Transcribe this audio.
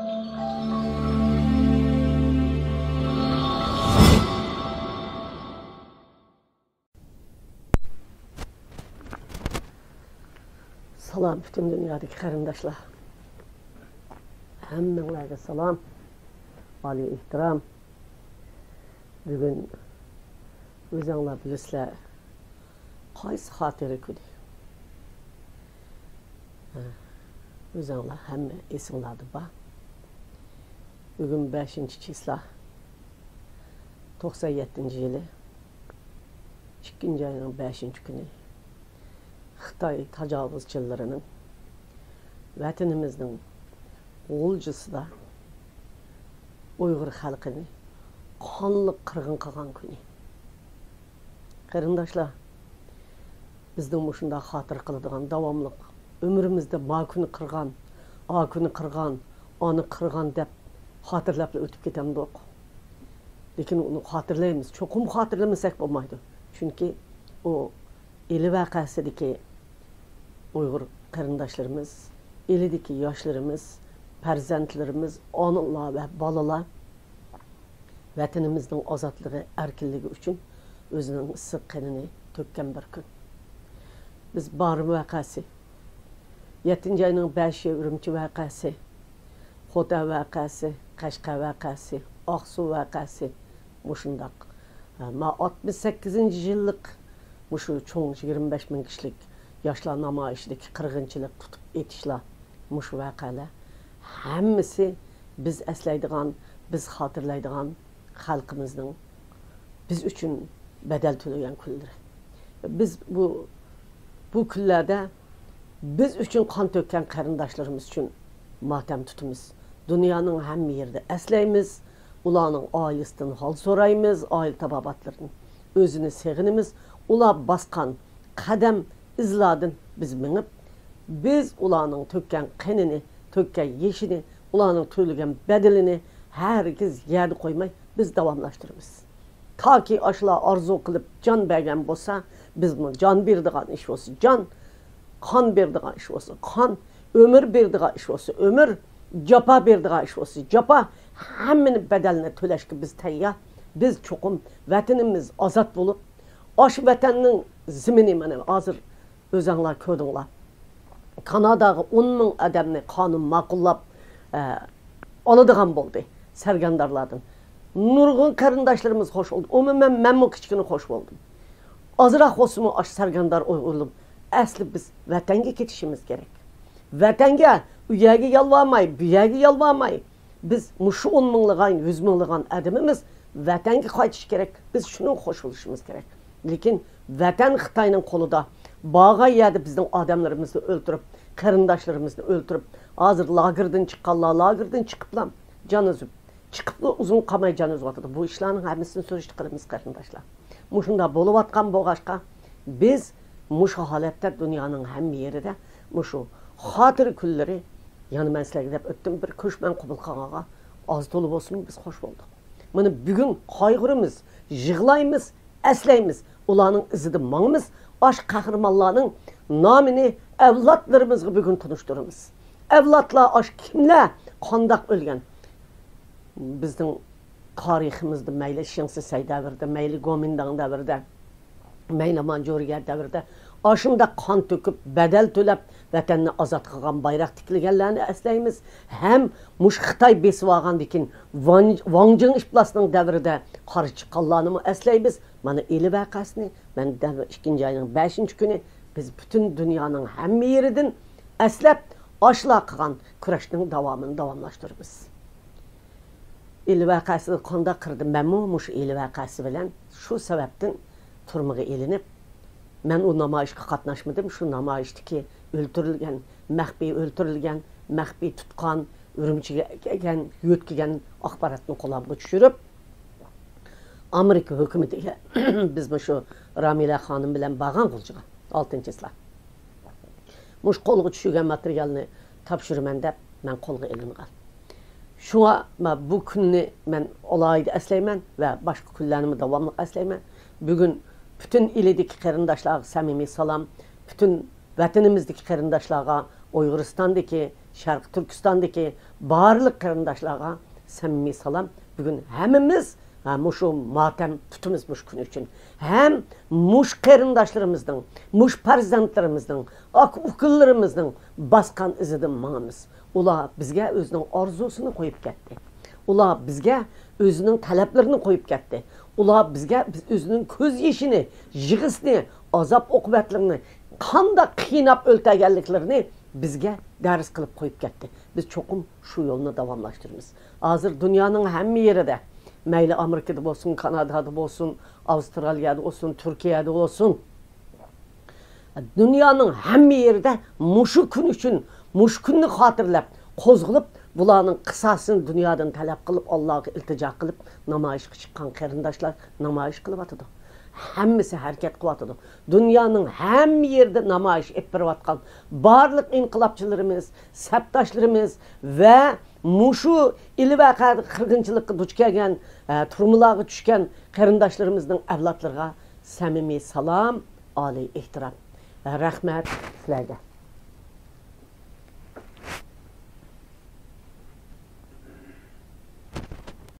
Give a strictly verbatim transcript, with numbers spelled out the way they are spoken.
سالام، پۈتۈن دۇنيادىكى قېرىنداشلار. ھەممىڭلارغا سالام، ئالىي ئېھتىرام. بۈگۈن ئۆزۈڭلار بىلىسىلەر، قايسى خاتىرە كۈنى؟ ھە، ئۆزۈڭلار ھەممە ئېسىڭلاردا بار. بۈگۈن بەشىنچى چىسلا، توقسان يەتتىنچى يىلى، ئىككىنچى ئاينىڭ بەشىنچى كۈنى. خىتاي تاجاۋۇزچىلىرىنىڭ ۋەتىنىمىزنىڭ غۇلجىسىدا ئۇيغۇر خەلقىنى قانلىق قىرغىن قىلغان كۈنى. قېرىنداشلار، بىزنىڭ مۇشۇنداق خاتىرە قىلىدىغان، داۋاملىق ئۆمرىمىزدە ما كۈنى قىرغان، ئا كۈنى قىرغان، ئانى قىرغان دەپ خاتىرىلەپلا ئۆتۈپ كېتەمدۇق. لېكىن ئۇنى خاتىرىلەيمىز. چوقۇم خاتىرىلىمىسەك بولمايدۇ. چۈنكى ئۇ ئىلى ۋەقەسىدىكى ئۇيغۇر قېرىنداشلىرىمىز، ئىلىدىكى ياشلىرىمىز، پەرزەنتلىرىمىز، ئانىلار ۋە بالىلار ۋەتىنىمىزنىڭ ئازادلىقى، ئەركىنلىكى ئۈچۈن ئۆزىنىڭ ئىسسىق قېنىنى تۆككەن بىر كۈن. بىز بارىن ۋەقەسى، يەتتىنچى ئاينىڭ بەشى ئۈرۈمچى ۋەقەسى، خوتەن ۋەقەسى، قەشقەر ۋەقەسى، ئاقسۇ ۋەقەسى، مۇشۇنداق، ھە، ما ئاتمىش سەككىزىنچى يىللىق مۇشۇ چوڭ يىگىرمە بەش مىڭ كىشىلىك ياشلار نامايىشىدىكى قىرغىنچىلىق، تۇتۇپ ئېتىشلار، مۇشۇ ۋەقەلەر ھەممىسى بىز ئەسلەيدىغان، بىز خاتىرىلەيدىغان خەلقىمىزنىڭ بىز ئۈچۈن بەدەل تۆلىگەن كۈنلىرى. بىز بۇ، بۇ كۈنلەردە بىز ئۈچۈن قان تۆككەن قېرىنداشلىرىمىز ئۈچۈن ماتەم تۇتىمىز. دۇنيانىڭ ھەممە يېرىدە ئەسلەيمىز. ئۇلارنىڭ ئائىلىسىدىن ھال سورايمىز، ئائىلە تاۋابىئاتلىرىدىن ئۆزىنى سېغىنىمىز. ئۇلار باسقان قەدەم ئىزلاردىن بىز مېڭىپ، بىز ئۇلارنىڭ تۆككەن قېنىنى، تۆككەن يېشىنى، ئۇلارنىڭ تۆلىگەن بەدىلىنى ھەرگىز يەردە قويماي، بىز داۋاملاشتۇرىمىز. تاكى ئاشۇلار ئارزۇ قىلىپ جان بەرگەن بولسا، بىزمۇ جان بېرىدىغان ئىش بولسا جان، قان بېرىدىغان ئىش بولسا قان، ئۆمۈر بېرىدىغان ئىش بولسا ئۆمۈر، جاپا بېرىدىغان ئىش بولسا جاپا، ھەممىنى بەدەلىنى تۆلەشكە بىز تەييار. بىز چوقۇم ۋەتىنىمىز ئازاد بولۇپ، ئاشۇ ۋەتەننىڭ زېمىنى، مانا ھازىر ئۆزەڭلار كۆردۈڭلار. كاناداغا ئون مىڭ ئادەمنى قانۇن ماقۇللاپ، ئە، ئالىدىغان بولدى سەرگەردانلاردىن. نۇرغۇن قېرىنداشلىرىمىز خوش بولدى. ئومۇمەن، مەنمۇ كىچىككىنە خوش بولدۇم. ئازراق بولسىمۇ ئاشۇ سەرگەردان ئۇيغۇرلىرىم، ئەسلى بىز ۋەتەنگە كېتىشىمىز كېرەك. ۋەتەنگە، ئۇ يەرگە يالۋارماي، بۇ يەرگە يالۋارماي، بىز مۇشۇ ئون مىڭلىغان، يۈز مىڭلىغان ئادىمىمىز ۋەتەنگە قايتىش كېرەك. بىز شۇنىڭغا خوش بولۇشىمىز كېرەك. لېكىن ۋەتەن خىتاينىڭ قولىدا. بارغان يەردە بىزنىڭ ئادەملىرىمىزنى ئۆلتۈرۈپ، قېرىنداشلىرىمىزنى ئۆلتۈرۈپ، ھازىر لاگېردىن چىققانلار لاگېردىن چىقىپلا جان ئۈزۈپ، چىقىپلا ئۇزۇن قالماي جان ئۈزۈۋاتىدۇ. بۇ ئىشلارنىڭ ھەممىسىنى سۈرۈشتە قىلىمىز، قېرىنداشلار. مۇشۇنداق بولۇۋاتقان بولغاچقا، بىز مۇشۇ ھالەتتە دۇنيانىڭ ھەممە يېرىدە مۇشۇ خاتىرە كۈنلىرى، يەنە مەن سىلەرگە دەپ ئۆتتۈم، بىر كۆچمەن قوبۇل قىلغانغا ئاز تولا بولسىمۇ بىز خوش بولدۇق. مانا بۈگۈن قايغۇرىمىز، يىغلايمىز، ئەسلەيمىز، ئۇلارنىڭ ئىزىدا ماڭىمىز، ئاشۇ قەھرىمانلارنىڭ نامىنى ئەۋلادلىرىمىزغا بۈگۈن تونۇشتۇرىمىز. ئەۋلادلار ئاشۇ كىملەر، قانداق ئۆلگەن؟ بىزنىڭ تارىخىمىزدا مەيلى شىڭ شىسەي دەۋرىدە، مەيلى گومىنداڭ دەۋرىدە، مەيلى مانجۇرىيە دەۋرىدە ئاشۇنداق قان تۆكۈپ، بەدەل تۆلەپ، ۋەتەننى ئازاد قىلغان، بايراق تىكلىگەنلەرنى ئەسلەيمىز. ھەم مۇشۇ خىتاي بېسىۋالغاندىن كېيىن ۋان-، ۋاڭ جىڭ ئىپلاسنىڭ دەۋرىدە قارشى چىققانلارنىمۇ ئەسلەيمىز. مانا ئىلى ۋەقەسىنى مەن دەل ئىككىنچى ئاينىڭ بەشىنچى كۈنى بىز پۈتۈن دۇنيانىڭ ھەممە يېرىدىن ئەسلەپ، ئاشۇلار قىلغان كۈرەشنىڭ داۋامىنى داۋاملاشتۇرىمىز. ئىلى ۋەقەسىنى قانداق قىردىم؟ مەنمۇ مۇشۇ ئىلى ۋەقەسى بىلەن شۇ سەۋەبتىن تۈرمىگە ئېلىنىپ، مەن ئۇ نامايىشقا قاتناشمىدىم. شۇ نامايىشتىكى ئۆلتۈرۈلگەن، مەخپىي ئۆلتۈرۈلگەن، مەخپىي تۇتقان، ئۈرۈمچىگە ئەكەلگەن، يۆتكىگەن ئاخباراتنى قولۇمغا چۈشۈرۈپ، ئامېرىكا ھۆكۈمىتىگە بىز مۇشۇ رامىلە خانىم بىلەن بارغان غۇلجىغا، ئالتىنچى چىسلا. مۇشۇ قولغا چۈشۈرگەن ماتېرىيالنى تاپشۇرىمەن دەپ مەن قولغا ئېلىنغان. شۇڭا ما-، بۇ كۈننى مەن ئالاھىدە ئەسلەيمەن ۋە باشقا كۈنلەرنىمۇ داۋاملىق ئەسلەيمەن. بۈگۈن پۈتۈن ئىلىدىكى قېرىنداشلارغا سەمىمىي سالام، پۈتۈن ۋەتىنىمىزدىكى قېرىنداشلارغا، ئۇيغۇرىستاندىكى شەرقىي تۈركىستاندىكى بارلىق قېرىنداشلارغا سەمىمىي سالام. بۈگۈن ھەممىمىز، ھە، مۇشۇ ماتەم تۇتىمىز مۇشۇ كۈن ئۈچۈن. ھەم مۇشۇ قېرىنداشلىرىمىزنىڭ، مۇشۇ پەرزەنتلىرىمىزنىڭ، ئاكا-ئۇكىلىرىمىزنىڭ باسقان ئىزىدىن ماڭىمىز. ئۇلار بىزگە ئۆزىنىڭ ئارزۇسىنى قويۇپ كەتتى. ئۇلار بىزگە ئۆزىنىڭ تەلەپلىرىنى قويۇپ كەتتى. ئۇلار بىزگە بىز ئۆزىنىڭ كۆز يېشىنى، يىغىسىنى، ئازاب-ئوقۇبەتلىرىنى، قانداق قىيناپ ئۆلتۈرگەنلىكلىرىنى بىزگە دەرس قىلىپ قويۇپ كەتتى. بىز چوقۇم شۇ يولنى داۋاملاشتۇرىمىز. ھازىر دۇنيانىڭ ھەممە يېرىدە، مەيلى ئامېرىكىدا بولسۇن، كانادادا بولسۇن، ئاۋسترالىيەدە بولسۇن، تۈركىيەدە بولسۇن، دۇنيانىڭ ھەممە يېرىدە مۇشۇ كۈن ئۈچۈن، مۇشۇ كۈننى خاتىرىلەپ، قوزغىلىپ، بۇلارنىڭ قىساسىنى دۇنيادىن تەلەپ قىلىپ، ئاللاغا ئىلتىجا قىلىپ، نامايىشقا چىققان قېرىنداشلار نامايىش قىلىۋاتىدۇ. ھەممىسى ھەرىكەت قىلىۋاتىدۇ. دۇنيانىڭ ھەممە يېرىدە نامايىش ئېلىپ بېرىۋاتقان بارلىق ئىنقىلابچىلىرىمىز، سەپداشلىرىمىز ۋە مۇشۇ ئىلى ۋەقەدە قىرغىنچىلىققا دۇچ كەلگەن، ئە، تۈرمىلارغا چۈشكەن قېرىنداشلىرىمىزنىڭ ئەۋلادلىرىغا سەمىمىي سالام، ئالىي ئېھتىرام. رەھمەت سىلەرگە.